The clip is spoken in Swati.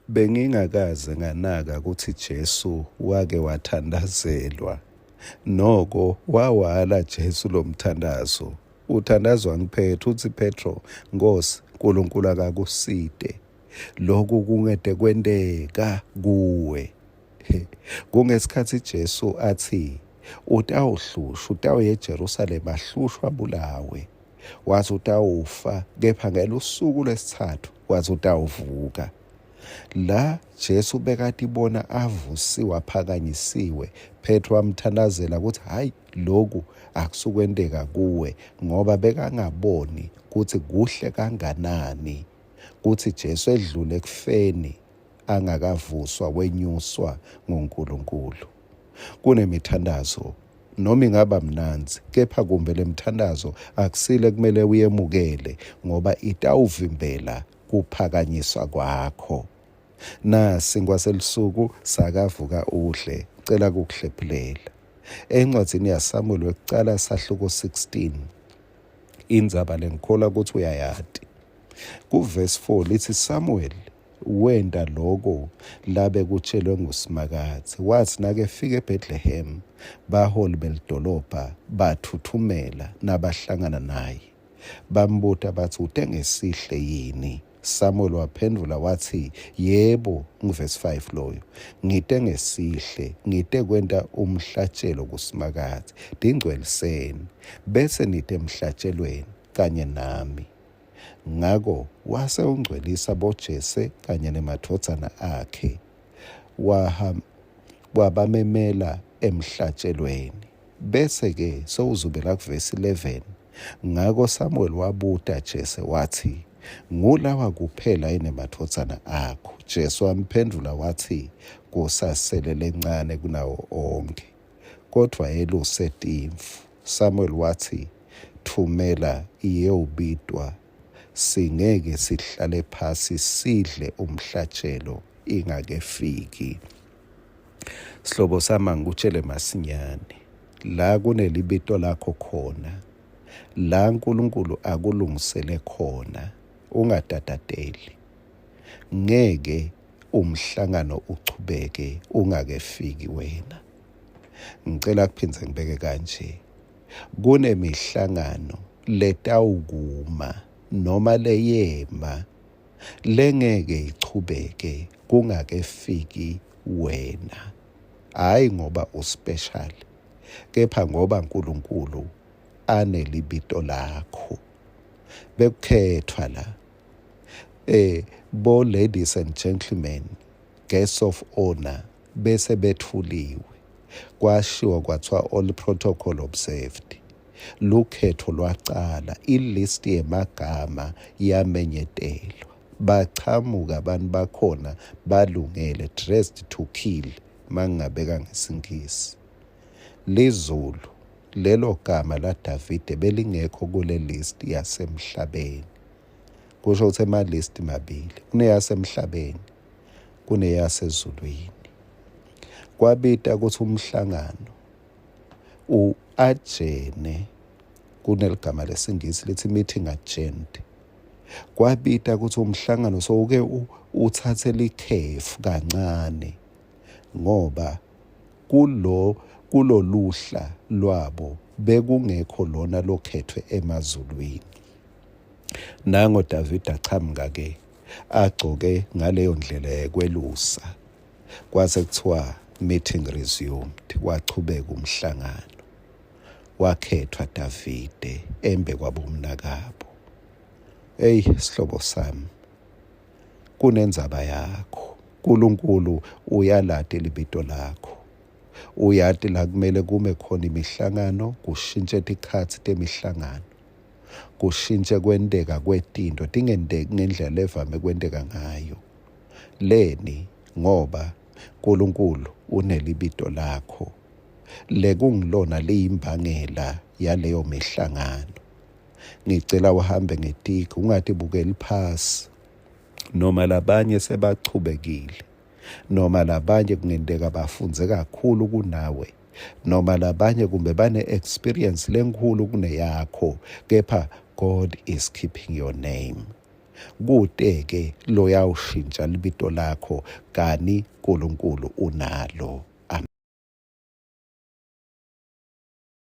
Bengingakaze nganaka kutsi Jesu wake wathandazelwa. Noko wawala Jesu lomthandazo. Uthandazwa ngiphethe utsi Petro, Nkhosi, Nkulunkulu akakusite. Loku kungete kwenteka kuwe. Kungesikhatsi Jesu atsi utawuhlushwa, utawuya eJerusalema ahlushwe abulawe. Watsi utawufa, kepha ngelusuku lwesitsatfu watsi utawuvuka. La Jesu bekatibona avusiwe aphakanyisiwe. Petro wamthandazela kutsi hayi loku akusukwenteka kuwe ngoba bekangaboni kutsi kuhle kanganani kutsi Jesu edlule ekufeni angakavuswa wenyuswa nguNkulunkulu. Kunemithandazo noma ingaba mnandzi kepha kumbe lemthandazo akusile kumele uyemukele ngoba itawuvimbela kuphakanyiswa kwakho. Nasinkwa selusuku sakavuka udle, cela kukuhlephulela. Encwadzini yaSamuel wekucala sahluko 16 indzaba lengikholwa ukuthi uyayati. Kuvesi 4 lithi Samuel wenta loko labekutshelwe nguSimakadze. Watsi nakefika eBethlehem, baholi belidolobha bathuthumela nabahlangana naye. Bambuta batsi, Ute ngesihle yini? Samuel waphendvula watsi, Yebo, nguvesi 5 loyo. Ngite ngesihle, ngite kwenta umhlatjelo kuSimakadze. Tingcweliseni, bese nite emhlatshelweni kanye nami. Ngako wase ungcwelisa boJese kanye nemadvodzana akhe, wabamemela emhlatshelweni. Bese-ke sewuzubela kuvesi 11. Ngako Samuweli wabuta Jese watsi, Ngulawa kuphela yini emadvodzana akho? Jese wamphendvula watsi, Kusasele lencane kunawo onkhe, kodvwa yeluse timvu. Samuweli watsi, Tfumela iyewubitwa, singeke sihlale phasi sidle umhlatjelo ingakefiki. Sihlobo sami angikutjele masinyane la kunelibito lakho khona la uNkulunkulu akulungisele khona ungatatateli ngeke umhlangano uchubeke ungakefiki wena. Ngicela kuphindze ngibeke kanje kunemihlangano letawukuma noma leyema lengeke ichubeke kungakefiki wena hhayi ngoba uspecial kepha ngoba uNkulunkulu anelibito lakho bekukhethwa la eh bo ladies and gentlemen guests of honor bese bethuliwe kwashiwo kwathiwa all protocol observed Lukhetfo lwacala, i-list yemagama yamenyetelwa. Bachamuka abantu bakhona balungele, dressed to kill mangingabeka ngesiNgisi. Lizulu, lelo gama laDavide belingekho kule list yasemhlabeni. Kusho ukuthi ema-list mabili, kuneyasemhlabeni, kuneyasezulwini. Kwabita ukuthi umhlangano U-ajene kuneligama lesingisi lithi meeting adjourned. Kwabita ukuthi umhlangano sowuke uthathe likhefu kancane ngoba kulo kuloluhla lwabo bekungekho lona lokhethwe emazulwini. Nango Davide achamuka ke agcoke ngaleyo ndlela yekwelusa. Kwase kuthiwa meeting resumed, wachubeka umhlangano. Wakhethwa Davide embe kwabomnakabo. Ey sihlobo sami, kunendzaba yakho. uNkulunkulu uyalati libito lakho. Uyati la kumele kume khona imihlangano, kushintshe tikhatsi temihlangano. Kushintshe kwenteka kwetinto tingenteki ngendlela levame kwenteka ngayo. Leni? Ngoba Nkulunkulu unelibito lakho lekungilona liyimbangela yaleyo mihlangano. Ngicela uhambe ngetigi ungatibukeli phasi noma labanye sebachubekile noma labanye kungenteka bafundze kakhulu kunawe noma labanye kumbe bane-experience lenkhulu kuneyakho kepha God is keeping your name. Kute-ke loyawushintja libito lakho kani Nkulunkulu unalo.